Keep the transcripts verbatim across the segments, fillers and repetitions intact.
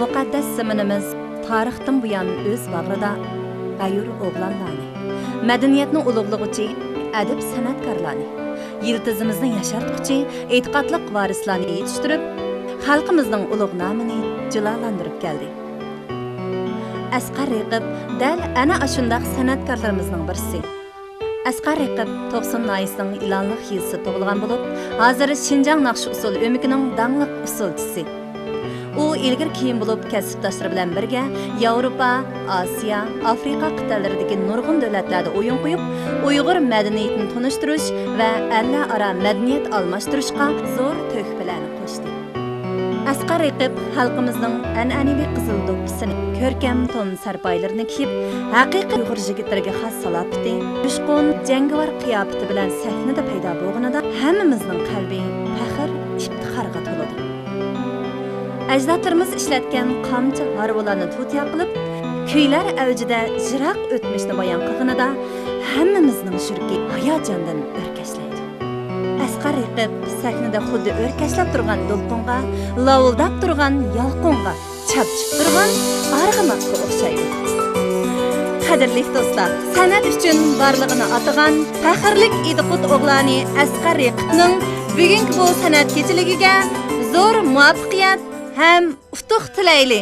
مۇقەددەس زېمىنىمىز تارىختىن بۇيان ئۆز باغرىدا غەيۇر ئوغلانلارنى، مەدەنىيەتنى ئۇلۇغلىغۇچى ئەدىب سەنئەتكارلارنى، يىلتىزىمىزنى ياشارتقۇچى ئېتىقادلىق ۋارىسلارنى يېتىشتۈرۈپ، خەلقىمىزنىڭ ئۇلۇغ نامىنى جۇلالاندۇرۇپ كەلدى. ئەسقەر رېقىپ دەل ئەنە ئاشۇنداق سەنئەتكارلىرىمىزنىڭ بىرسى. ئەسقەر رېقىپ توقسۇن ناھىيەسىنىڭ ئىلانلىق يېزىسىدا تۇغۇلغان بولۇپ، ھازىر شىنجاڭ ناخشا ئۇسسۇل ئۆمىكىنىڭ داڭلىق ئۇسسۇلچىسى. ئۇ ئىلگىرى كېيىن بولۇپ كەسىپداشلىرى بىلەن بىرگە ياۋروپا، ئاسىيا، ئافرىقا قىتئەلىرىدىكى نۇرغۇن دۆلەتلەردە ئويۇن قويۇپ، ئۇيغۇر مەدەنىيىتىنى تونۇشتۇرۇش ۋە ئەللەرئارا مەدەنىيەت ئالماشتۇرۇشقا زور تۆھپىلەرنى قوشتى. ئەسقەر رېقىپ خەلقىمىزنىڭ ئەنئەنىۋى قىزىل دوپپىسىنى، كۆركەم تون سەرپايىلىرىنى كىيىپ، ھەقىقىي ئۇيغۇر يىگىتلىرىگە خاس سالاپىتى، جۇشقۇن، جەڭگىۋار قىياپىتى بىلەن سەھنىدە پەيدا بولغىنىدا، ھەممىمىزنىڭ قەلبى پەخىر، ئىپتىخارغا تولىدى. ئەجدادلىرىمىز ئىشلەتكەن قامچا، ھارۋىلارنى تۇتىيا قىلىپ، كۈيلەر ئەۋجىدە يىراق ئۆتمۈشنى بايان قىلغىنىدا، ھەممىمىزنىڭ يۈرىكى ھاياجاندىن ئۆركەشلەيدۇ. ئەسقەر رېقىپ سەھنىدە خۇددى ئۆركەشلەپ تۇرغان دولقۇنغا، لاۋۇلداپ تۇرغان يالقۇنغا، چاپچىپ تۇرغان ئارغىماققا ئوخشايدۇ. قەدىرلىك دوستلار، سەنئەت ئۈچۈن بارلىقىنى ئاتىغان پەخىرلىك ئىدىقۇت ئوغلانى ئەسقەر رېقىپنىڭ بۈگۈنكى بۇ سەنئەت كېچىلىكىگە زور مۇۋەپپەقىيەت ھەم ئۇتۇق تىلەيلى!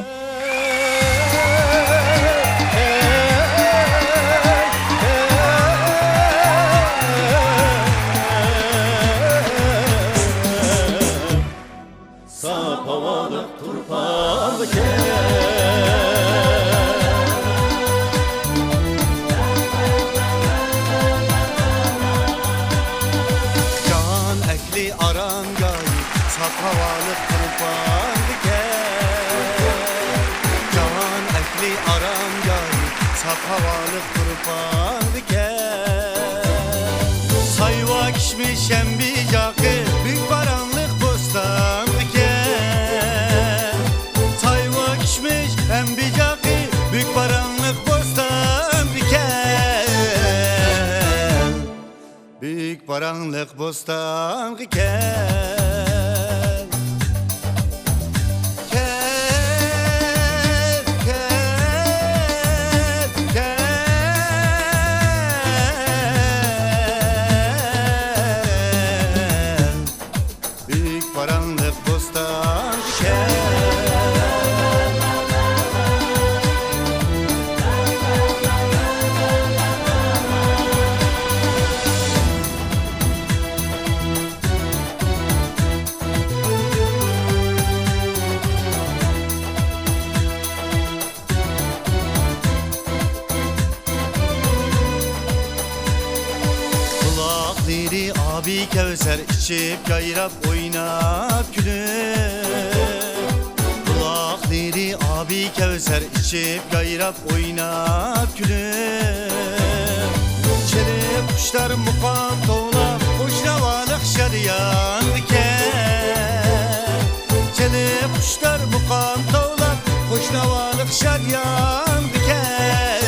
ساپ ھاۋالىق تۇرپانغا كەل. جان ئەھلى ئارامگاھى، ساپ ھاۋالىق تۇرپانغا كەل. جان ئەھلى ئارامگاھى، ساپ ھاۋالىق تۇرپانغا كەل. سايۋا كىشمىش ھەم بىجاقى، بۈك باراڭلىق بوستانغا كەل. سايۋا كىشمىش ھەم بىجاقى، بۈك باراڭلىق بوستانغا كەل. بۈك باراڭلىق بوستانغا كەل. كەل، كەل، كەل. بۈك باراڭلىق بوستانغا كەل. بۇلاقلىرى ئابى كەۋسەر، ئىچىپ يايراپ ئويناپ كۈلۈپ. بۇلاقلىرى ئابى كەۋسەر، ئىچىپ يايراپ ئويناپ كۈلۈپ. چېلىق قۇشلار مۇقام توۋلاپ، خۇش ناۋالىق شادىيانغا كەل. چېلىق قۇشلار مۇقام توۋلاپ، خۇش ناۋالىق شادىيانغا كەل.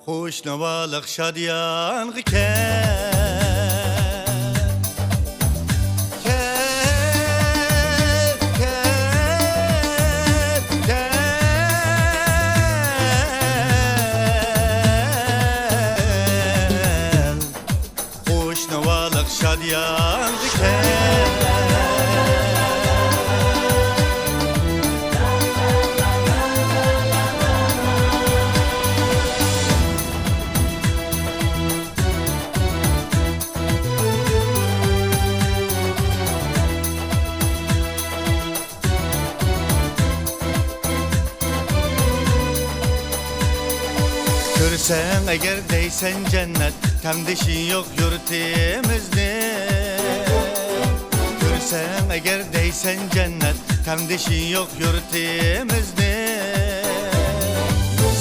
خۇش ناۋالىق شادىيانغا كەل. كەل، كەل، كەل. خۇش ناۋالىق شادىيانغا كەل. كۆرسەڭ ئەگەر دەيسەن جەننەت، تەڭدىشى يوق يۇرتىمىزنى. كۆرسەڭ ئەگەر دەيسەن جەننەت، تەڭدىشى يوق يۇرتىمىزنى.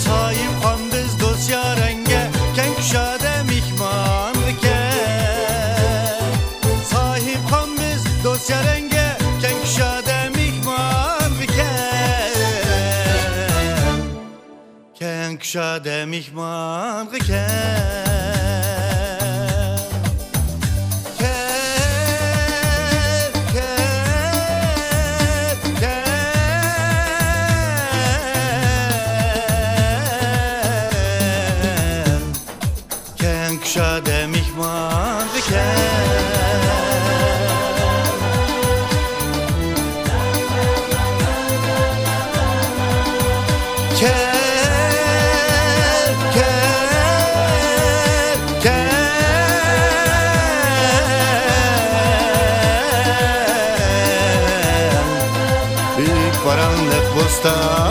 ساھىبخان بىز دوست يارەڭگە، كەڭ كۇشادە مېھمانغا كەل. ساھىبخان بىز دوست يارەڭگە، كەڭ كۇشادە مېھمانغا كەل. كەڭ كۇشادە مېھمانغا كەل. كەل، كەل، كەل، كەل. تا